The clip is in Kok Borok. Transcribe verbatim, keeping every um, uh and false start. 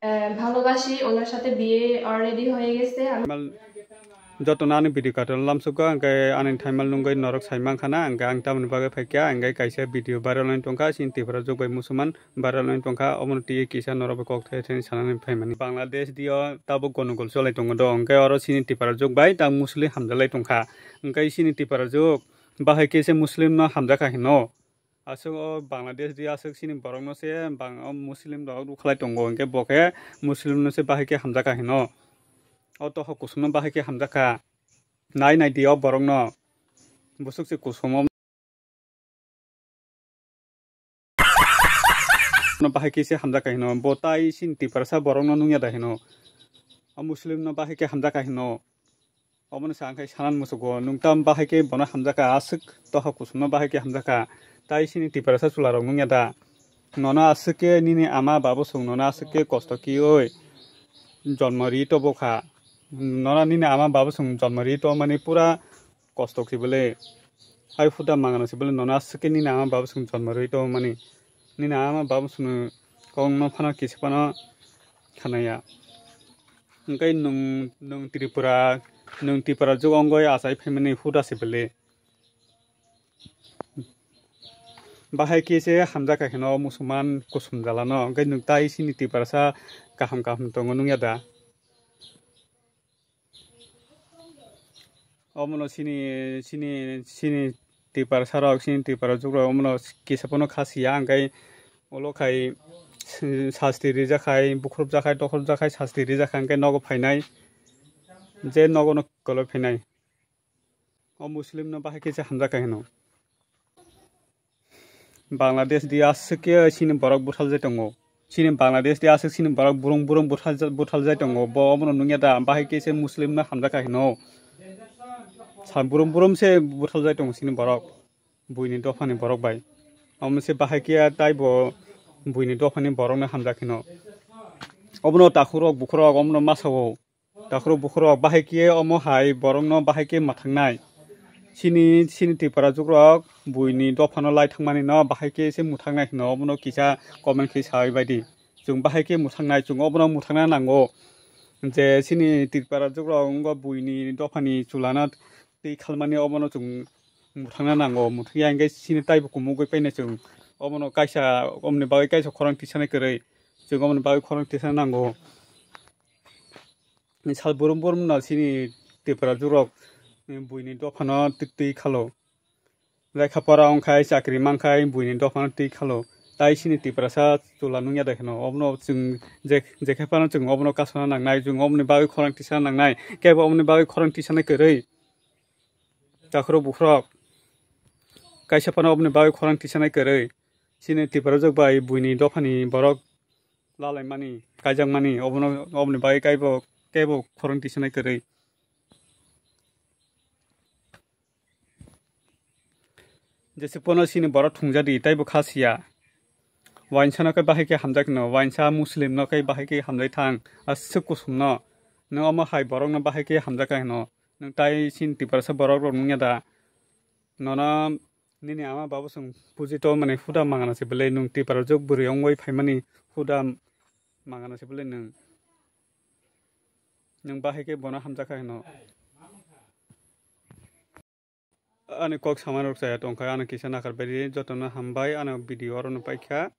আহ, ভালোবাসি, ওনার সাথে বিয়ে already হয়ে গেছে। আমি Mal-, jotono ani video katon lamsukgo, hwnkhe ani thaimal nungwi norok sai mankha na, hwnkhe ang tamoni bagwi phaikha, hwnkhe kaisa video viral wngwi tongkha, chini Tripura jwk bai musulman viral wngwi tongkha, omono twiwi kisa norok bai kok thai thani sanani phaimani. Bangladesh dio tabuk gonogol cholai tongo do, hwnkhe oro chini Tripura jwk bai tabuk Muslim hamjalai tongkha, hwnkhe chini Tripura jwk bahai khe se Muslim no hamjakha hino. Aswk o Bangladesh di aswk chini borokno se bang-, o Muslim rok rukhalai tongo, hwnkhe bo khe Muslim no se bahai khe hamjakha hino. O tohok kuchukno bahai khe hamjakha. Nai nai di o borokno. Bwswk se kuchuk o no bahai khe se hamjakha hino. Bo tai chini Tiprasa borokno nungya da hino. O Muslim no bahai khe hamjakha hino. Omono sa wngkha sanan musugo, nwng tam bahai khe bono hamjakha, aswk tohok kuchukno bahai khe hamjakha, tai chini Tiprasa chwlarok nungya da? Nono aswk khe nini ama babosong nono aswk khe kosto kiui jonmo ri tobokha. Nono nini ama babosong jonmo ri tobmani pura kosto khe bole. Hai huda mangano se bole nono aswk khe nini ama babosong jonmo ri tobmani. Nini ama babosongni kokno phano kisa phano khanaya. Hwnkhe nwng, nwng Tripura, nwng Tripura jwk wngwi achai phaimani huda se bele. Bahai khe se hamjakha hino musulman kuchum jalano, hwnkhe nwng tai chini Tiprasa kaham kaham tongo nungya da? Omono chini, chini, chini Tiprasa rok, chini Tripura jwk rok, omono kisa phano kha siya, hwnkhe ulo khai sasti rijak khai, bukhurupjak khai, tokhorupjak khai, sasti rijak khai, hwnkhe nogo phainai, je nogo no koloi phainai. O Muslim no bahai khe se hamjakha hino. Bangladesh di aswk khe chini borok buthaljai tongo. Chini Bangladesh di aswk chini borok burung burung buthal-, buthaljai tongo. Bo omono nungya da, bahai khe se Muslim no hamjakha hino. Sa burung burung se buthaljai tongo chini borok. Buini dophani borok bai. Omo se bahai khe taibo buini dophani borok no hamjak hino. Obono takhurok bukhurok omono masa o. Takhurok bukhurok bahai khe omo hai borokno bahai khe mwthangnai. Chini, chini Tripura jwk rok buini dophano lai thangmani no bahai khe se mwthangnai hino, omono kisa comment khe sawi baidi. Chwng bahai khe mwthangnai, chwng obono mwthangna nango. Je chini Tripura jwk rok wngkha buini dophani chulano twi khalmani, obono chwng mwthangna nango. Mwthangya hwnkhe chini taibo kumugwi painai chwng. Obono kaisa, omoni bagwi kaisa khorang tisanai kwrwi. Chwng omoni bagwi khorang tisana nango. Sal burum burum no chini Tripura jwk rok buini dophano twi, twi khalo. Lekha pora wngkhai, chakri mankhai, buini dophano twi khalo. Tai chini Tiprasa chwla nungya de kheno. Obono chwng je, jekhe phano chwng obono kasana nangnai, chwng oboni bagwi khorang tisana nangnai. Kebo oboni bagwi khorang tisanai kwrwi. Takhurok bukhurok. Kaisa phano oboni bagwi khorang tisanai kwrwi. Chini Tiprajwk bai buini dophani borok lalaimani, kaijakmani, obono, oboni bagwi kaibo, kebo khorang tisanai kwrwi. Jese pono chini borok thungjadi, taibo kha siya. Wainsa no khe bahai khe hamjak hino, wainsa Muslim no khe bahai khe hamjai thang, aswk kusum no. Nwng omo hai borok no bahai khe hamjak hino. Nwng tai chini Tiprasa borok rok nungya da? Nono nini ama babo chwng puji to mani huda mangana se belai nwng Tiprajwk bwrwi ongwi phaimani huda mangana se belai nwng. Nwng bahai khe bono hamjakha hino. Ani kok samani rok chaya tongkha, ano kisa nakarbaidi, jotono hambai, ano video oro no paikha.